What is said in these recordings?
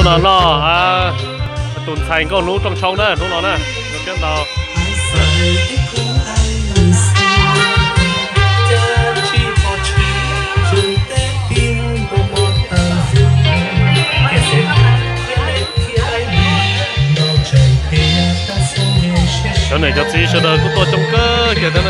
ເນາະ ເນາະ ອ່າ ຕຸນໃສ່ກໍຮູ້ຕ້ອງຊ່ອງເດີ ຮູ້ເນາະນະ ເລື່ອງດອກ. ເຈົ້າເໜີເຈົ້າຊີເຊີເດີ ກູໂຕຈົງເກີເກຍເດີ.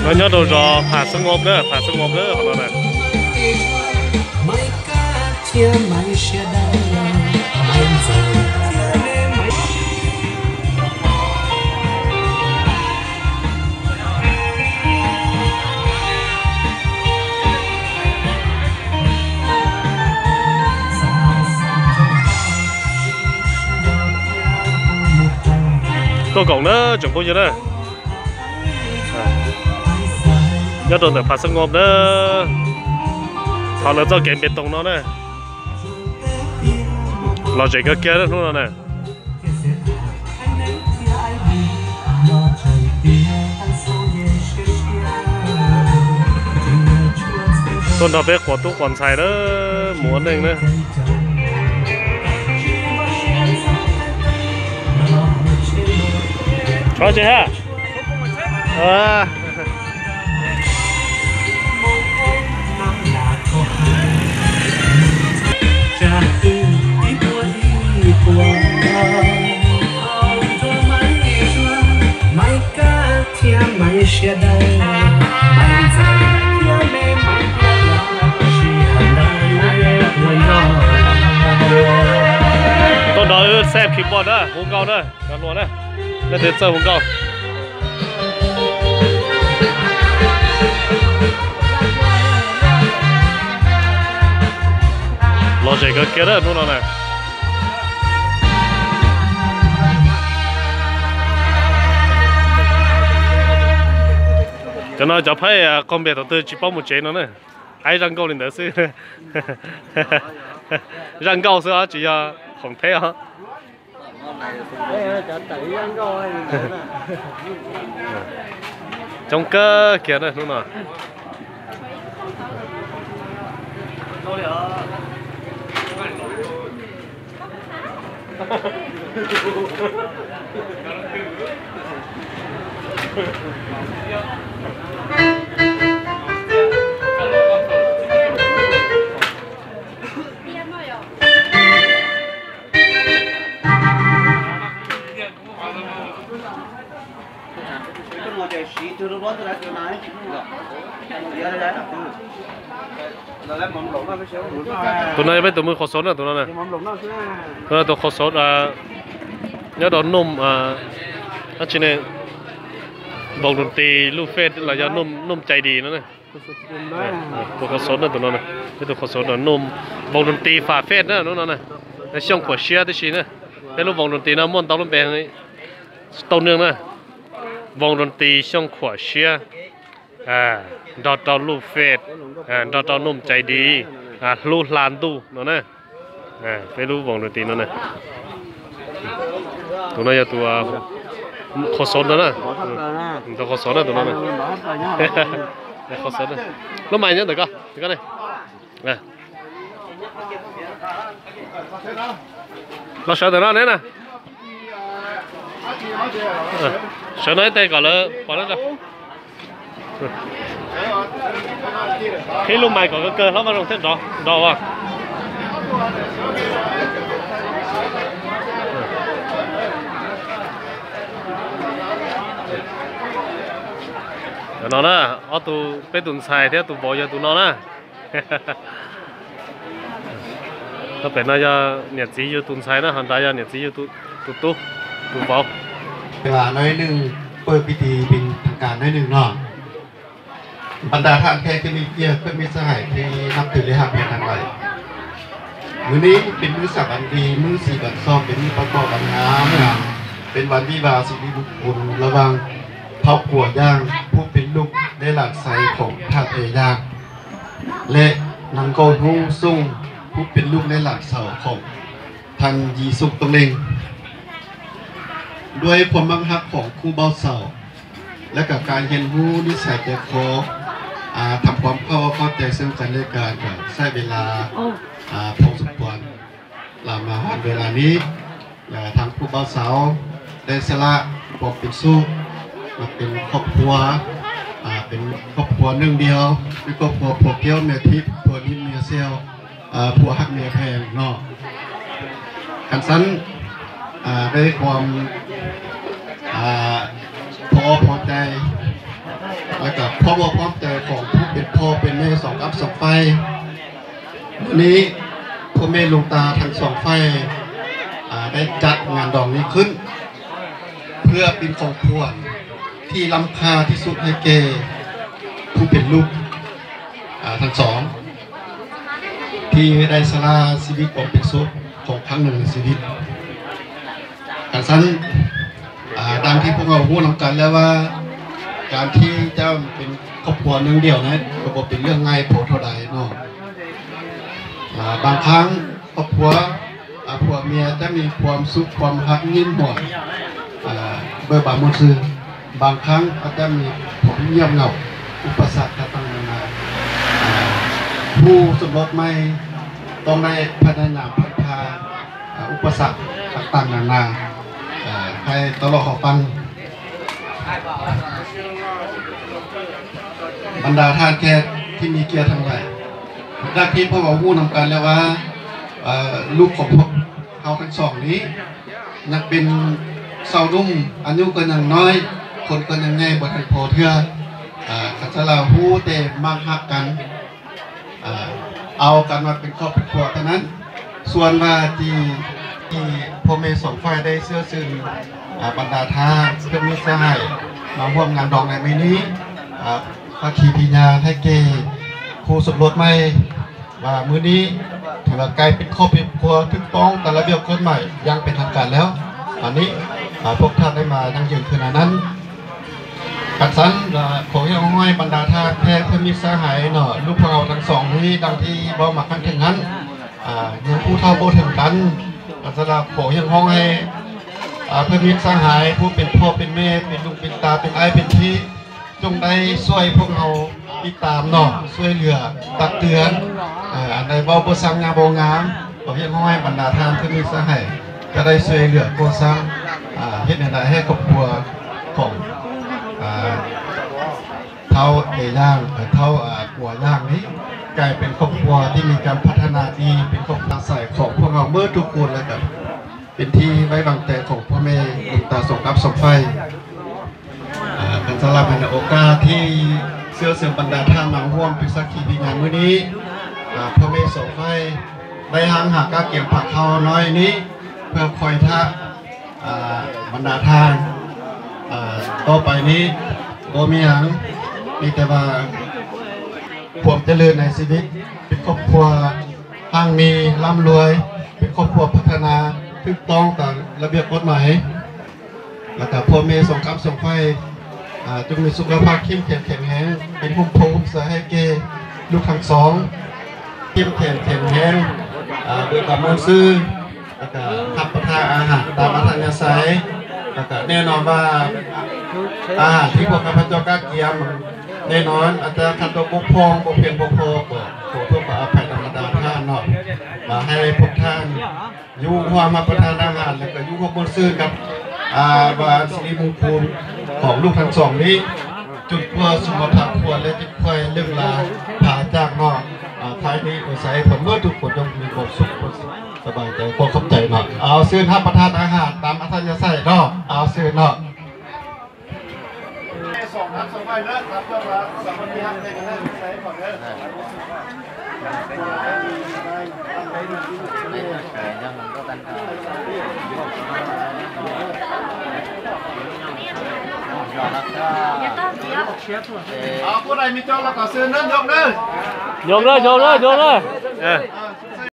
ແລ້ວຍອດດອກຈອກ ຜາສະຫງົບເດີ ຜາສະຫງົບເດີ ຂອງເຮົານະ. ໂຕກົງເດີ ຈົງໂປ້ຍເດີ. ຍອດດອກແຕ່ຜາສະຫງົບເດີ ເຂົາເລີຍເຈົ້າເກມເປັນຕົງເນາະນະ. ລາວເຈກະເກຍເດີ ທຸກຄົນນະ. ຕົ້ນດອກເປັກ ຂົວຕຸກຂວັນໄຊເດີ ໝູອັນໜຶ່ງເດີ. ເອົາເຈຮະ ເອີ. ຕົ້ນດອກເອີ ແຊບ ຄີບອດເດີ ຫູເກົ່າເດີ. ກັນຫົວນະ ແລະເດນເຊີຫູເກົ່າ ລໍເຈກະເກຍເດີ ນູ່ນນະ. ຈະໜ້ອຍຈະໄພ ອາ ຄອມເບດຕໍ່ຕື່ ຈິປ້ອມໝູເຈນເນາະ. ໄອ້ ຣາງໂກລິນເດີ ຊື່ ຣາງໂກຊື່ ອາ ຈິຍາ ຂອງແທ້ ເອີ ຈອງເກີເກຍເດີ ນູ່ນນະ. ໂຕນັ້ນເປັນໂຕມືໂຄສົນນະ ໂຕນັ້ນນະ ໂຕນັ້ນໂຕໂຄສົນ ອາ ຍອດດອກໜຸ່ມ ອາ ອັນຊີ້ນີ້ ວົງດົນຕີລູກເຟດ ລະຍອດໜຸ່ມ ໜຸ່ມໃຈດີນັ້ນນະ. ໂຕໂຄສົນນະ ໂຕນັ້ນນະ ເປັນໂຕໂຄສົນນະ ໜຸ່ມວົງດົນຕີຝາເຟດນະ ໂຕນັ້ນນະ ໃນຊ່ວງຂົວເຊຍຕິຊີນະ ເປັນລູກວົງດົນຕີນະ ມ່ວນຕອກລົງແປງນີ້ ໂຕໜຶ່ງນະ ວົງດົນຕີຊ່ວງຂົວເຊຍ ອາ ດອກຕອກລູກເຟດ ອາ ດອກຕອກໜຸ່ມໃຈດີ ອາ ລູກຫຼານດູເນາະນະ. ອາ ເປັນລູກວົງດົນຕີນັ້ນນະ ໂຕນັ້ນຢາກຕົວໂຄສົນນັ້ນນະ ໂຕໂຄສົນນະ ໂຕນັ້ນນະ ໂຄສົນນະ. ລົມໃໝ່ຍັງແຕ່ກໍ ແຕ່ກໍນີ້ ອາ ລາວເຊີນແຕ່ນັ້ນນະ ເອີ ເຊີນໃຫ້ແຕ່ກໍເລີຍ ພໍແລ້ວຈ້ະ. ເຮັດລູກໃໝ່ກໍເກີນ ເຮົາມາລົງເທັດດອກ ດອກວ່າ ເນາະນະ ເອົາຕູເປັດຕຸນໄຊແທ້ ຕູບໍ່ຢາຕູເນາະນະ. ຖ້າເປັນນາຍາເນຍຈີຢູ່ຕຸນໄຊນະ ຫັ້ນຕາຍາເນຍຈີຢູ່ຕຸ ຕຸຕຸ ຕຸເບົາ ເວລາໜ້ອຍໜຶ່ງ ເປີດພິທີເປັນທາງການໜ້ອຍໜຶ່ງເນາະ. ບັນດາທ່ານແຂກທີ່ມີກຽດ ມິດສະຫາຍທີ່ນັບຖື ແລະ ຮັກແພງທັງຫຼາຍ, ມື້ນີ້ເປັນມື້ສາບອັນດີ, ມື້ສີວັນຊອບ, ເປັນມື້ປະກອບອັນງາມງາມ, ເປັນວັນວິວາສີລິມຸງຄຸນລະຫວ່າງເຜົ່າກົວຢ່າງ ຜູ້ເປັນລູກ ແລະ ຫຼານຊາຍຂອງທ່ານເອຢ່າງ ແລະ ນາງກໍຮູ້ສົ່ງ ຜູ້ເປັນລູກ ແລະ ຫຼານສາວຂອງ ທ່ານຢີສຸກຕົງເລັງ. ດ້ວຍຄວາມມັກຮັກຂອງຄູ່ບ່າວສາວ ແລະ ກະການຮຽນຮູ້ນິໄສໃຈຄໍ ອາ ທຳຄວາມເຂົ້າອົກເຂົ້າໃຈເຊິ່ງກັນແລະກັນ ກະໃຊ້ເວລາ ໂອ້ ອາ ພໍສົມຄວນ ລະມາຮອດເວລານີ້ ແລະ ທາງຄູ່ບ່າວສາວໄດ້ສະຫຼະຄວາມເປັນສຸກ ມາເປັນຄອບຄົວ ອາ ເປັນຄອບຄົວໜຶ່ງດຽວ ເປັນຄອບຄົວຜົວແກ້ວເມຍທິບ ຜົວນິດເມຍແຊວ ເອີ ຜົວຮັກເມຍແພງເນາະ. ຄັນຊັ້ນ ອາ ດ້ວຍຄວາມ ອາ ພໍອົກພໍໃຈ ແລ້ວກະຄວາມອົກພໍໃຈຂອງຜູ້ເປັນພໍ່ເປັນແມ່ສອງກັບສອງຝ່າຍ ມື້ນີ້ພໍ່ແມ່ຫຼວງຕາທັງສອງຝ່າຍ ອາ ໄດ້ຈັດງານດອງນີ້ຂຶ້ນ ເພື່ອເປັນຂອງຂວັນທີ່ລ້ຳຄ່າທີ່ສຸດໃຫ້ແກ່ຜູ້ເປັນລູກ ອາ ທັງສອງ ທີ່ໄດ້ສະຫຼະຊີວິດຄວາມເປັນສຸກຂອງຄັ້ງໜຶ່ງໃນຊີວິດ. ຄັນຊັ້ນ ອາ ດັ່ງທີ່ພວກເຮົາຮູ້ນຳກັນແລ້ວວ່າ ການທີ່ຈະເປັນຄອບຄົວໜຶ່ງດຽວນັ້ນ ກໍບໍ່ເປັນເລື່ອງງ່າຍພໍເທົ່າໃດເນາະ. ອາ ບາງຄັ້ງຄອບຄົວ ອາ ຜົວເມຍຈະມີຄວາມສຸກ ຄວາມຮັກຍິ້ມຫວນ ອາ ເບີບານມ່ວນຊື່ນ, ບາງຄັ້ງອາດຈະມີຄວາມງຽບເຫງົາ ອຸປະສັກຕ່າງໆນານາ. ອາ ຄູ່ສົມລົດໃໝ່ຕ້ອງໄດ້ພະຍາຍາມພັດຜ່າ ອາ ອຸປະສັກຕ່າງໆນານາ ອາ ໃຫ້ຕະຫຼອດຮອດຟັງ. ບັນດາທ່ານແຂກທີ່ມີກຽດທັງຫຼາຍ, ດັ່ງທີ່ພວກເຮົາຮູ້ນຳກັນແລ້ວວ່າ ເອີ ລູກຂອງພວກເຮົາທັງສອງນີ້ ຍັງເປັນຊາວໜຸ່ມ, ອາຍຸກໍຍັງນ້ອຍ, ຄົນກໍຍັງໃຫຍ່ບໍ່ທັນພໍເທື່ອ. ອາ ຄັນຊະລາຮູ້ແຕ່ມັກຮັກກັນ, ອາ ເອົາກັນມາເປັນຄອບເປັນຄົວເທົ່ານັ້ນ. ສ່ວນວ່າທີ່ ທີ່ພໍ່ແມ່ສອງຝ່າຍໄດ້ເຊື້ອເຊີນ ອາ ບັນດາທ່ານເພື່ອນມິດສະຫາຍມາຮ່ວມງານດອງໃນມື້ນີ້ ອາ ສັກຂີພະຍານໃຫ້ແກ່ຄູ່ສົມລົດໃໝ່ ວ່າມື້ນີ້ຖືວ່າກາຍເປັນຄອບເປັນຄົວຖືກຕ້ອງຕາມລະບຽບກົດໝາຍຢ່າງເປັນທາງການແລ້ວ. ອັນນີ້ ອາ ພວກທ່ານໄດ້ມາຢັ້ງຢືນຄືນໃນນັ້ນ. ຄັນຊັ້ນ ອາ ຂໍຮຽກຮ້ອງໃຫ້ບັນດາທ່ານແຂກເພື່ອນມິດສະຫາຍເນາະ, ລູກພວກເຮົາທັງສອງນີ້ ດັ່ງທີ່ເວົ້າມາຄັ້ງເທິງນັ້ນ ອາ ຍັງຜູ້ເຖົ້າບໍ່ເຖິງກັນ. ຄັນຊັ້ນລະ ຂໍຮຽກຮ້ອງໃຫ້ ອາ ເພື່ອນມິດສະຫາຍ ຜູ້ເປັນພໍ່ເປັນແມ່ ເປັນລູກເປັນຕາ ເປັນອ້າຍເປັນພີ່ ຈົ່ງໄດ້ຊ່ວຍພວກເຮົາຕິດຕາມເນາະ, ຊ່ວຍເຫຼືອຕັກເຕືອນ, ເອີ ອັນໃດເວົ້າບໍ່ຊ່າງ ຫຍັງບໍ່ງາມ ກໍຮຽກຮ້ອງໃຫ້ບັນດາທ່ານເພື່ອນມິດສະຫາຍ ຈະໄດ້ຊ່ວຍເຫຼືອກໍ່ສ້າງ ເຮັດແນວໃດໃຫ້ຄອບຄົວຂອງ ເຖົ້າເອຢ່າງ ເຖົ້າ ອາ ກົວຢ່າງນີ້ ກາຍເປັນຄອບຄົວທີ່ມີການພັດທະນາດີ, ເປັນຄອບຄົວອາໄສຂອງພວກເຮົາເໝິດທຸກຄົນ ແລະ ກໍເປັນທີ່ໄວ້ວາງໃຈຂອງພໍ່ແມ່ຫຼວງຕາສອງກັບສອງຝ່າຍ. ອາ ເປັນສຳລັບໃນໂອກາດທີ່ເຊື້ອເຊີນບັນດາທ່ານມາຮ່ວມເປັນສັກຂີພິຍານມື້ນີ້ ອາ ພໍ່ແມ່ສອງຝ່າຍໄດ້ຮັ່ງຫາກະກຽມພາເຂົ້ານ້ອຍນີ້ ເພື່ອຄອຍຖ້າ ອາ ບັນດາທ່ານ ອາ ຕໍ່ໄປນີ້ບໍ່ມີຫຍັງ ມີແຕ່ວ່າຄວາມຈະເລີນໃນຊີວິດ ເປັນຄອບຄົວຮັ່ງມີລ່ຳລວຍ ເປັນຄອບຄົວພັດທະນາຖືກຕ້ອງຕາມລະບຽບກົດໝາຍ ແລ້ວກະພໍ່ແມ່ສອງກັບສອງຝ່າຍ ອາ ຈົ່ງມີສຸຂະພາບເຂັ້ມແຂງແຂງແຮງ ເປັນຮົ່ມໂພຮົ່ມໄຊໃຫ້ແກ່ລູກທັງສອງ ເຂັ້ມແຂງແຂງແຮງ ອາ ເບີບານມ່ວນຊື່ນ ແລ້ວກະຮັບປະທານອາຫານຕາມອັດທະຍາໄສ ແລ້ວກະແນ່ນອນວ່າອາຫານທີ່ພວກຂ້າພະເຈົ້າກະກຽມ ແນ່ນອນອາດຈະຂັດຕົກບົກຜ່ອງ ບໍ່ພຽງບໍ່ພໍ ກໍຂໍໂທດຂໍອະໄພນຳບັນດາທ່ານເນາະ ມາໃຫ້ພວກທ່ານ ຢູ່ຮ່ວມຮັບປະທານອາຫານ ແລ້ວກໍຢູ່ຮ່ວມມ່ວນຊື່ນກັບ ອາ ວານສິລິມຸງຄຸນຂອງລູກທັງສອງນີ້ ຈົນກວ່າສຸມມະພາຄວນ ແລະ ຈຶ່ງຄ່ອຍເລີກລາພາຈາກເນາະ. ອາ ທ້າຍນີ້ຂໍໃຫ້ເພິ່ນເໝິດທຸກຄົນຈົ່ງມີຄວາມສຸກ ຄວາມສະບາຍໃຈ. ຂໍຂອບໃຈເນາະ. ເອົາ ເຊີນຮັບປະທານອາຫານຕາມອັດທະຍາໄສເນາະ. ເອົາ ເຊີນເນາະ. ສອງພັນສອງຮ້ອຍເດີ ຮັບເລື່ອງລາວສາມັກຄີຮັກແພງກັນເດີ ໃສ່ກ່ອນເດີ ຢາຕ້ອງເສຍ ເອົາ ຜູ້ໃດມີຈົກແລ້ວກໍເຊີນເດີ ຍົກເດີ ຍົກເດີ ຍົກເດີ ຍົກເດີ ເອີ.